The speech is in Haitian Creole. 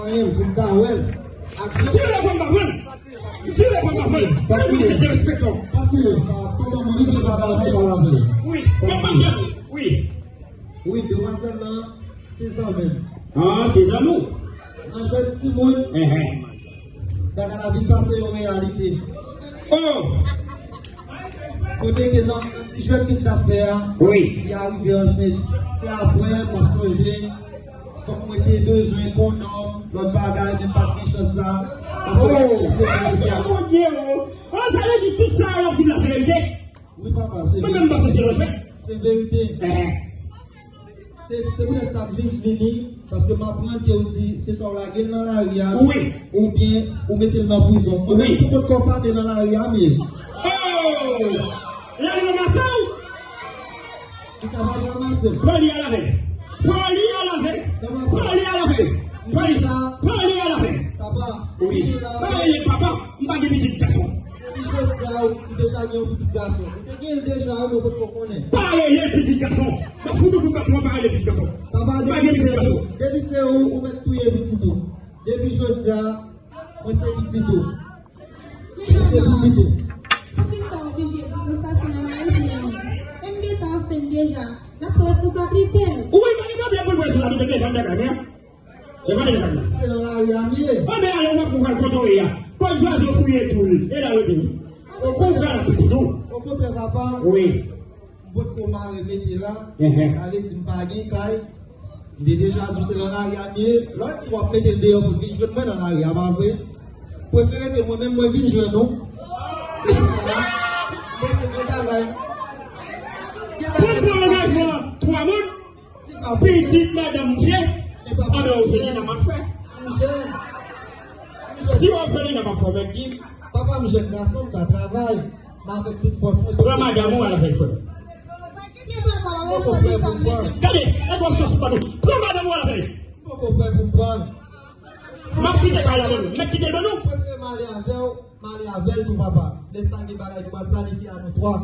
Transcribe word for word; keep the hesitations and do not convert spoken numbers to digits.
Pou m ta wè l. Ak Tire pou m pa pran. Tire pou m pa pran. Kèl moun se derespektan? Pa tire. Pa, pa ban mwen li deja bagay pa lavel. Wi, men pa janm. Wi. Wi, demwazèl lan, se zanmi m. Ah, se zanmi w? Nan jwèt timoun, Enhen. Bagay la vin pase yon reyalite. Oh! Kote ke nan, nan ti jwèt ke m t ap fè a, Wi. Li arive ansent. Se apre mwen sonje, fòk mwen te bezwen kondòm, lòt bagay, men m pa t gen chans sa. Paske Oh! Mon Dieu, oh! Oh, sa vle di tout sa w ap di m la se verite? Wi, papa, se Mwen menm m panse se lòjwèt. Se verite. Enhen. Se, se poutèt sa m jis vini, paske m aprann ke w di, se swa w lage l nan lari a, Wi. Oubyen ou mete l nan prizon. Mwen menm Wi. Tou kot kò pa te nan lari a, m ye. Oh! L al ranmase w? Li kapab ranmase m. Pran li al avè l. Pran li al avè l. Pran li al avè l. Pran li, pran li al avè l. Papa, Wi. Vini la. Pa rele l papa. M pa gen pitit gason. Depi jodi a, ou deja gen yon pitit gason. Ou te gen l deja, men ou potko konnen. Pa rele l pitit gason. M ap fout ou kou patwon, pa rele l pitit gason. Papa, Pa gen depi pitit se gason. Ou, depi se ou, ou mèt touye pitit ou. Depi jodi a, mwen se pitit ou. Mwen se pitit ou. Poukisa w oblije di konsa se nan lari pou mennen? Men m gentan ansent deja. L ap pran responsablite l. Ou wè, pa gen pwoblèm pou l pran responsablite l, men pa nan kay mwen. E pa de bagay. Se nan lari a m ye. Bon, men ale, w ap pran kote w ye a. Kot zwazo fouye tou l, e la rete wi. Ou pran la pitit ou. Okontrè, papa. Wi. M potko mare mete la. Enhen. Sa vle di m pa gen kay. M te deja di w se nan lari a m ye. Lè w di w ap mete l deyò pou l vin jwenn mwen nan lari a, pa vre? Prefere ke mwen menm mwen vin jwenn ou. Bon, se yon bagay. Pou m pran angajman twa moun. Pitit madanm mouche, anben ou se ki nan m ap fè. Si w ap fè li nan m ap fè w mèt di. Papa m jèn gason, m ka travay. M avèk tout fòs mwen. Pran madanm ou al avè l frè. Gade, e twòp chans pou nou. Pran madanm ou al avè l. M poko prè pou m pran l. M ap kite kay la ban nou. M mèt kite l ban nou. Prefere m ale avè w, m ale avè l tou papa. Lè sa gen bagay nou pral planifye a nou twa.